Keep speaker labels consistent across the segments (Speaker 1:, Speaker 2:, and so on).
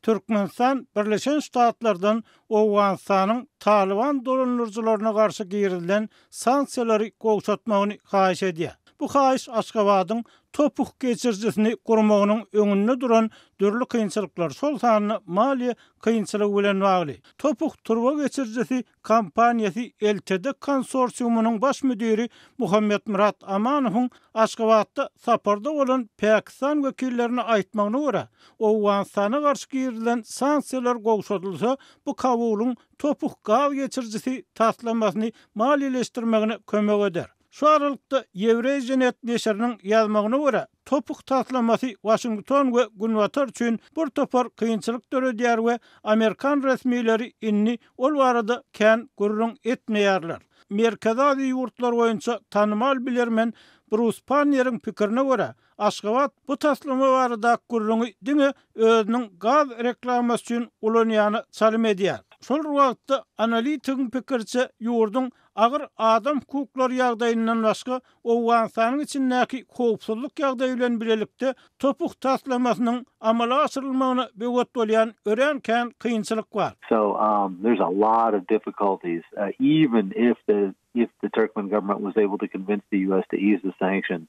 Speaker 1: Türkmenistan Birleşen Ştatlardan Owganystanyň Talyban dolandyryjylaryna garşy girizilen sanksiýalary gowşatmagyny haýyş edýär. Bu haýyş Aşgabadyň TOPH geçirijisini gurmagynyň öňünde duran dürli kynçylyklar, şol sanda maliýe kynçylygy bilen bagly. TOPH turba geçirijisi kompaniýasy LTD konsorsiumynyň baş müdiri Muhammetmyrat Amanowyň Aşgabatda saparda bolan pakistan wekillerine aýtmagyna görä, Owganystana garşy girizilen sanksiýalar gowşadylsa, bu Kabulyň TOPH gaz geçirijisi taslamasyny maliýeleşdirmegine kömek eder. Şu aralykda, Eurasianet neşiriniň ýazmagyna görä, TOPH taslamasy Waşington we Günbatar üçin bir topar kynçylyk döredýär we amerikan resmileri indi ol barada kän gürrüň etmeýärler. Merkezi Aziýa ýurtlary boýunça tanymal bilermen Brus Panneriň pikirine görä, Aşgabat bu taslama baradaky gürrüňi diňe özüniň gaz reklamasy üçin ulanýana çalym edýär. Şol bir wagtda, analitigiň pikiriçe, ýurduň agyr adam hukuklary ýagdaýyndan başga, Owganystanyň içindäki howpsuzlyk ýagdaýy bilen bilelikde TOPH taslamasynyň amala aşyrylmagyna böwet bolýan örän kän kynçylyk bar.
Speaker 2: So, there's a lot of difficulties, even if the if the Turkmen government was able to convince the US to ease the sanctions.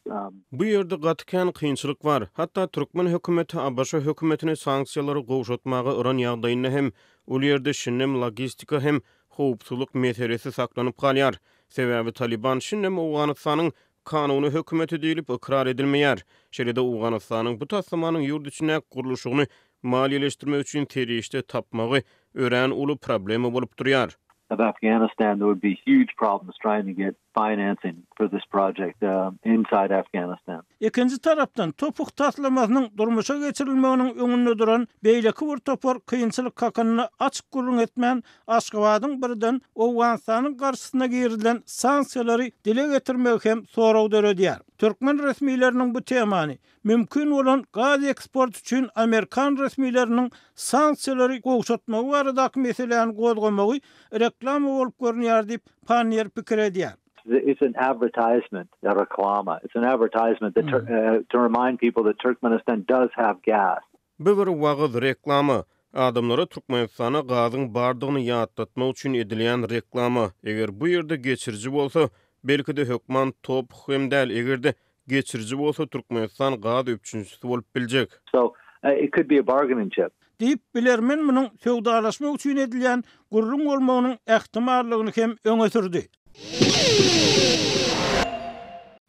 Speaker 3: Bu ýerde gaty kän kynçylyk bar. Hatda türkmen hökümeti ABŞ hökümetini sanksiýalary gowşatmaga yran ýagdaýynda hem, ol ýerde şindem logistika hem howpsuzlyk meselesi saklanyp galýar. Sebäbi Talyban şindem Owganystanyň kanuny hökümeti diýlip ykrar edilmeýär. Şeýle-de Owganystanyň bu taslamanyň ýurt içindäki gurluşygyny maliýeleşdirmek üçin serişde tapmagy örän uly problema bolup durýar.
Speaker 2: Of Afghanistan there would be huge problems trying to get financing for this project inside Afghanistan.
Speaker 1: Ikinji tarapdan, TOPH taslamasynyň durmuşa geçirilmeginiň öňünde duran beýleki bir topar kynçylyk hakynda açyk gürrüň etmän, Aşgabadyň birden Owganystanyň garşysyna girizilen sanksiýalary dile getirmegi hem sorag döredýär. Türkmen resmileriniň bu temany, mümkin bolan gaz eksporty üçin amerikan resmileriniň sanksiýalary gowşatmagy baradaky meseläni gozgamagy reklama bolup görünýär diýip, Panniýer pikir edýär.
Speaker 2: It's an advertisement, reklama. It's an advertisement to remind people that Turkmenistan does have gas.
Speaker 3: Bu bir wagyz, reklama. Adamlara Türkmenistanda gazyň bardygyny ýatlatmak üçin edilýän reklama. Eger bu ýerde geçiriji bolsa, belki-de hökman TOPH hem däl, eger-de geçiriji bolsa Türkmenistan gaz üpjünçisi bolup biljek.
Speaker 2: So, it could be a bargaining chip.
Speaker 1: Diýip, bilermen munuň söwdalaşmak üçin edilýän gürrüň bolmagynyň ähtimallygyny hem öňe sürdi.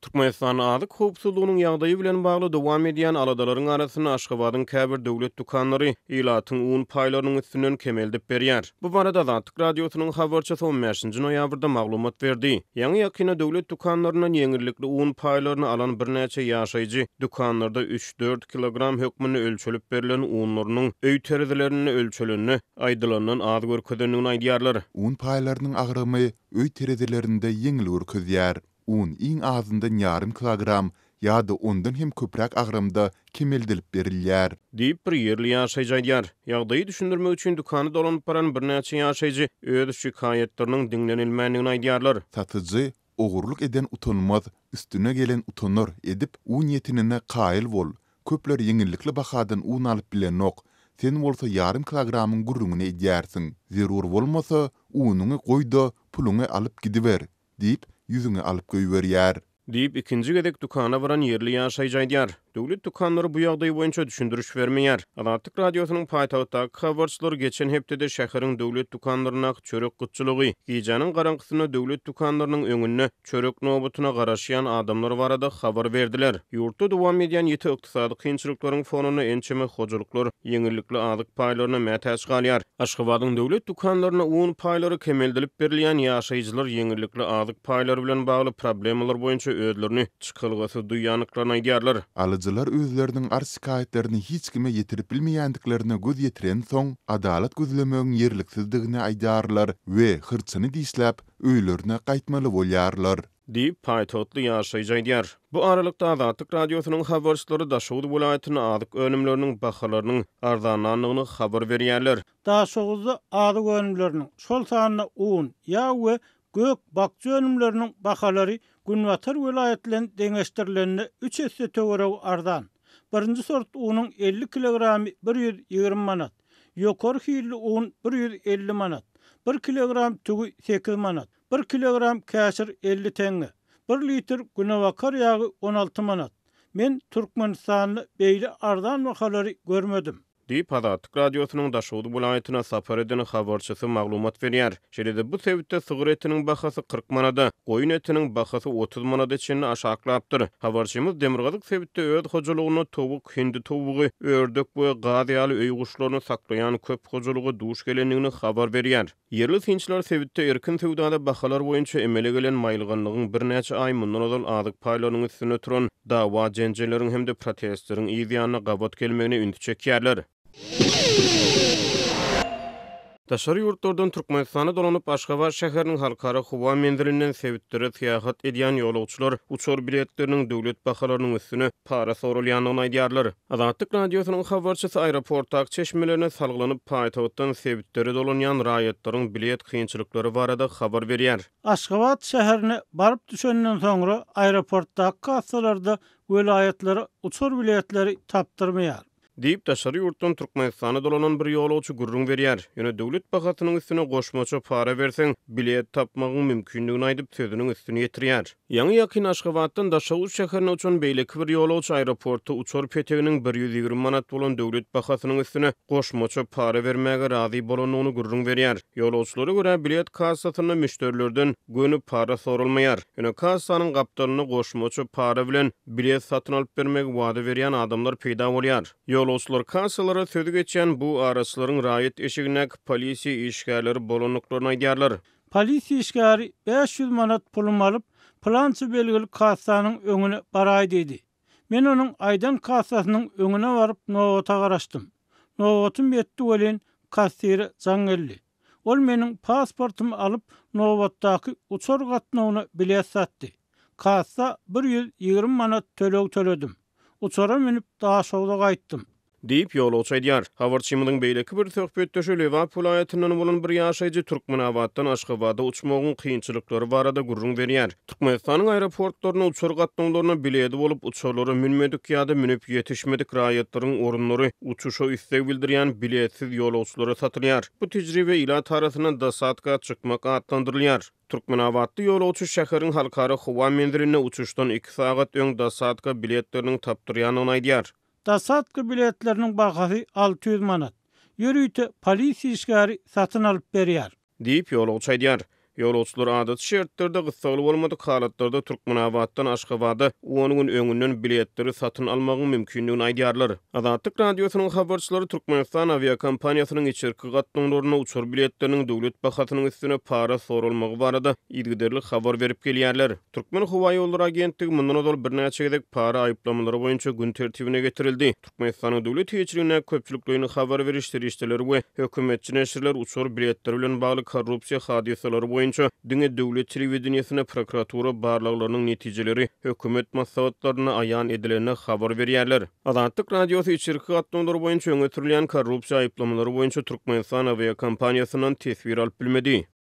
Speaker 3: Türkmenistanda azyk howpsuzlygynyň ýagdaýy bilen bagly dowam edýän aladalaryň arasynda Aşgabadyň käbir döwlet dükanlary ilatyň un paýlarynyň üstünden kemeldip berýär. Bu barada Azatlyk Radiosynyň habarçysy on bäşinji noýabrda maglumat berdi. Ýaňy-ýakynda döwlet dükanlaryndan ýeňillikli un paýlaryny alan birnäçe ýaşaýjy dükanlarda üç-dört kilogram hökmünde ölçelip berlen unlarynyň öý terezilerinde ölçelende aýdylandan az görkezendigini aýdýarlar.
Speaker 4: Un paýlarynyň agramy öý terezilerinde ýeňil görkezýär. Un iň azyndan ýarym kilogram ýa-da ondan hem köpräk agramda kemeldilip berilýär.
Speaker 3: Diýip, bir ýerli ýaşaýjy aýdýar. Ýagdaýy düşündirmek üçin dükana dolanyp baran birnäçe ýaşaýjy öz şikaýatlarynyň diňlenilmändigini aýdýarlar.
Speaker 4: Satyjy, Ogurlyk eden utanmaz, üstüne gelen utanar edip, un ýetinine kaýyl bol. Köpler ýeňillikli bahadan un alyp bilenok, sen bolsa ýarym kilogramyň gürrüňini edýärsiň. Zerur bolmasa, unuňy goý-da, puluňy alyp gidiber. Diýip, ýüzüňi alyp goýberýär.
Speaker 3: Diýip, ikinji gezek dükana baran ýerli ýaşaýjy aýdýar. Döwlet dükanlary bu ýagdaý boýunça düşündiriş bermeýär. Azatlyk Radiosynyň paýtagtdaky habarçylary geçen hepdede şäheriň döwlet dükanlaryndaky çörek gytçylygy, gijäniň garaňkysynda döwlet dükanlarynyň öňünde çörek nobatyna garaşýan adamlar barada habar berdiler. Ýurtda dowam edýän ýiti ykdysady kynçylyklaryň fonunda ençeme hojalyklar ýeňillikli azyk paýlaryna mätäç galýar. Aşgabadyň döwlet dükanlarynda un paýlary kemeldilip berilýän ýaşaýjylar ýeňillikli azyk paýlary bilen bagly problemalar boýunça özlerini çykalgasyz duýýandyklaryny aýdýarlar.
Speaker 4: Alyjylar özleriniň arz-şikaýatlaryny hiç kime ýetirip bilmeýändiklerine göz ýetirensoň, adalat gözlemegiň ýerliksizdigini aýdýarlar we hyrçyny dişläp, öýlerine gaýtmaly bolýarlar.
Speaker 3: Diýip, paýtagtly ýaşaýjy aýdýar. Bu aralykda, Azatlyk Radiosynyň habarçylary Daşoguz welaýatynda azyk önümleriniň bahalarynyň arzanlandygyny habar berýärler.
Speaker 1: Daşoguzda azyk önümleriniň, şol sanda un, ýag we gök-bakja önümleriniň bahalary günbatar welaýat bilen deňeşdirilende üç esse töweregi arzan. Birinji sort unuň 50 kilogramy 120 manat. Ýokary hilli un 150 manat. Bir kilogram tüwi sekiz manat. Bir kilogram käşir 50 teňňe. Bir litr günebakar ýagy 16 manat. Men Türkmenistanda beýle arzan bahalary görmedim.
Speaker 3: Diýip, Azatlyk Radiosynyň Daşoguz welaýatyna sapar eden habarçysy maglumat berýär. Şeýle-de bu sebitde sygyr etiniň bahasy 40 manada, goýun etiniň bahasy 30 manada çenli aşaklapdyr. Habarçymyz demirgazyk sebitde öz hojalygynda towuk, hindi towugy, ördek we gaz ýaly öý guşlaryny saklaýan köp hojalyga duş gelendigini habar berýär. Ýerli synçylar sebitde erkin söwdada bahalar boýunça emele gelen maýylganlygyň birnäçe aý mundan ozal azyk paýlarynyň üstünde turan dawa-jenjelleriň hem-de protestleriň yz ýanyna gabat gelmegine ünsi çekýärler. Daşary ýurtlardan Türkmenistana dolanyp, Aşgabat şäheriniň Halkara howa menzilinden sebitlere syýahat edýän ýolagçylar uçar biletleriniň döwlet bahalarynyň üstüne para soralýandygyny aýdýarlar. Azatlyk Radiosynyň habarçysy aeroportdaky çeşmelerine salgylanyp, paýtagtdan sebitlere dolanýan raýatlaryň bilet kynçylyklary barada habar berýär.
Speaker 1: Aşgabat şäherine baryp düşenden soňra aeroportdaky kassalarda welaýatlara uçar biletleri tapdyrmaýar.
Speaker 3: Diýip, daşary ýurtdan Türkmenistana dolanan bir ýolagçy gürrüň berýär. Ýöne döwlet bahasynyň üstüne goşmaça para berseň, bilet tapmagyň mümkindigini aýdyp, sözüniň üstüni ýetirýär. Ýaňy-ýakyn Aşgabatdan Daşoguz şäherine uçan beýleki bir ýolagçy aeroportda uçar peteginiň 120 manat bolan döwlet bahasynyň üstüne goşmaça para bermäge razy bolandygyny gürrüň berýär. Ýolagçylara görä, bilet kassasynda müşderilerden göni para soralmaýar. Ýöne kassanyň gapdalynda goşmaça para bilen bilet satyn alyp bermegi wada berýän adamlar peýda bolýar. Ýolagçylar kassalara sözi geçýän bu araçylaryň raýat eşigindäki polisiýa işgärleri bolandyklaryny aýdýarlar.
Speaker 1: Polisiýa işgäri 500 manat pulumy alyp, pylança belgili kassanyň öňüne baraý diýdi. Men onuň aýdan kassasynyň öňüne baryp nobata garaşdym. Nobatym ýetdi welin, kassire jaň geldi. Ol meniň pasportymy alyp, nobatdaky uçar gatnawyna bilet satdy. Kassa 120 manat töleg töledim. Uçara münüp Daşogza gaýtdym.
Speaker 3: Diýip, ýolagçy aýdýar. Habarçymyzyň beýleki bir söhbetdeşi Lebap welaýatyndan bolan bir ýaşaýjy Türkmenabatdan Aşgabada uçmagyň kynçylyklary barada gürrüň berýär. Türkmenistanyň aeroportlaryna uçar gatnawlaryna biledi bolup, uçarlara münmedik ýa-da münüp ýetişmedik raýatlaryň orunlary uçuşa isleg bildirýän biletsiz ýolagçylara satylýar. Bu tejribe ilat arasynda dosadka çykmak atlandyrylýar. Türkmenabatly ýolagçy şäheriň halkara howa menzilinde uçuşdan iki sagat öň dosadka biletleriniň tapdyrýandygyny aýdýar.
Speaker 1: Dosadka biletleriniň bahasy 600 manat. Ýörite polisiýa işgäri satyn alyp berýär.
Speaker 3: Diýip, ýolagçy aýdýar. Ýolagçylar adaty şertlerde gyssagly bolmadyk halatlarda Türkmenabatdan Aşgabada on gün öňünden biletleri satyn almagyň mümkindigini aýdýarlar. Azatlyk Radiosynyň habarçylary Türkmenistan awiakompaniýasynyň içerki gatnawlarynda uçar biletleriniň döwlet bahasynyň üstüne para soralmagy barada yzygiderli habar berip gelýärler. Türkmenhowaýollary agentligi mundan ozal birnäçe gezek para aýyplamalary boýunça gün tertibine getirildi. Türkmenistanyň döwlet eýeçiligindäki köpçülikleýin habar beriş serişdeleri we hökümetçi neşirler uçar biletleri bilen bagly korrupsiýa hadysalary boýunça diňe döwlet telewideniýesinde prokuratura barlaglarynyň netijeleri hökümet maslahatlarynda aýan edilende habar berýärler. Azatlyk Radiosy içerki gatnawlar boýunça öňe sürülýän korrupsiýa aýyplamalary boýunça Türkmenistan awiakompaniýasyndan teswir alyp bilmedi.